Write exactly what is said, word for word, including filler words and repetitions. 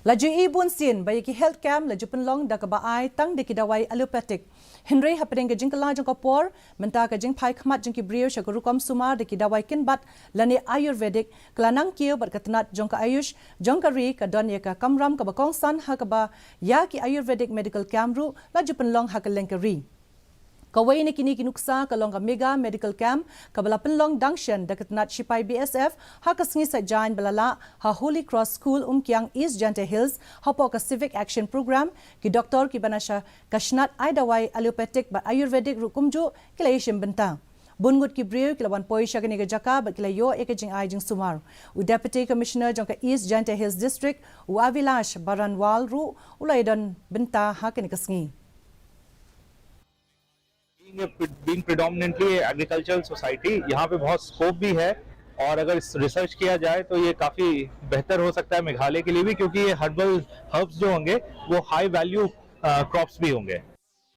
La ju i bun sien ba ïa ki health camp la ju pynlong da kaba ai tang da ki dawai allopathic. Hynrei hapdeng ka jingkylla jong ka por, mynta ka jingphai khmat jong ki briew sha ka rukom sumar da ki dawai kynbat lane Ayurvedic, ka la nang kiew bad ka tnat jong ka Ayush jong ka ri ka don ïa ka kamram kaba kongsan ha kaba ïa ki Ayurvedic medical camp ruh la ju pynlong ha kylleng ka ri. Kawei na kine ki nuksa ka long ka mega medical camp kaba la pynlong dang shen da ka tnat shipai B S F ha ka sngi Saitjaiñ ba la lah ha Holy Cross School Umkiang, East Jaintia Hills, hapoh ka Civic Action Program. Ki doktor kiba na sha ka snat ai dawai allopathic bad Ayurvedic ruh kumjuh ki la ïashim bynta. Bun ngut ki briew ki la wan poi sha kane ka jaka bad ki la ïoh ïa ka jingai jingsumar. U Deputy Commissioner jong ka East Jaintia Hills District, u Avilash Baranwal ruh u la ïadon bynta ha kane ka sngi. बीइंग बीइंग प्रेडोमिनेंटली एग्रीकल्चरल सोसाइटी, यहाँ पे बहुत स्कोप भी है और अगर रिसर्च किया जाए तो ये काफ़ी बेहतर हो सकता है मेघालय के लिए भी, क्योंकि ये हर्बल हर्ब्स जो होंगे वो हाई वैल्यू क्रॉप्स भी होंगे।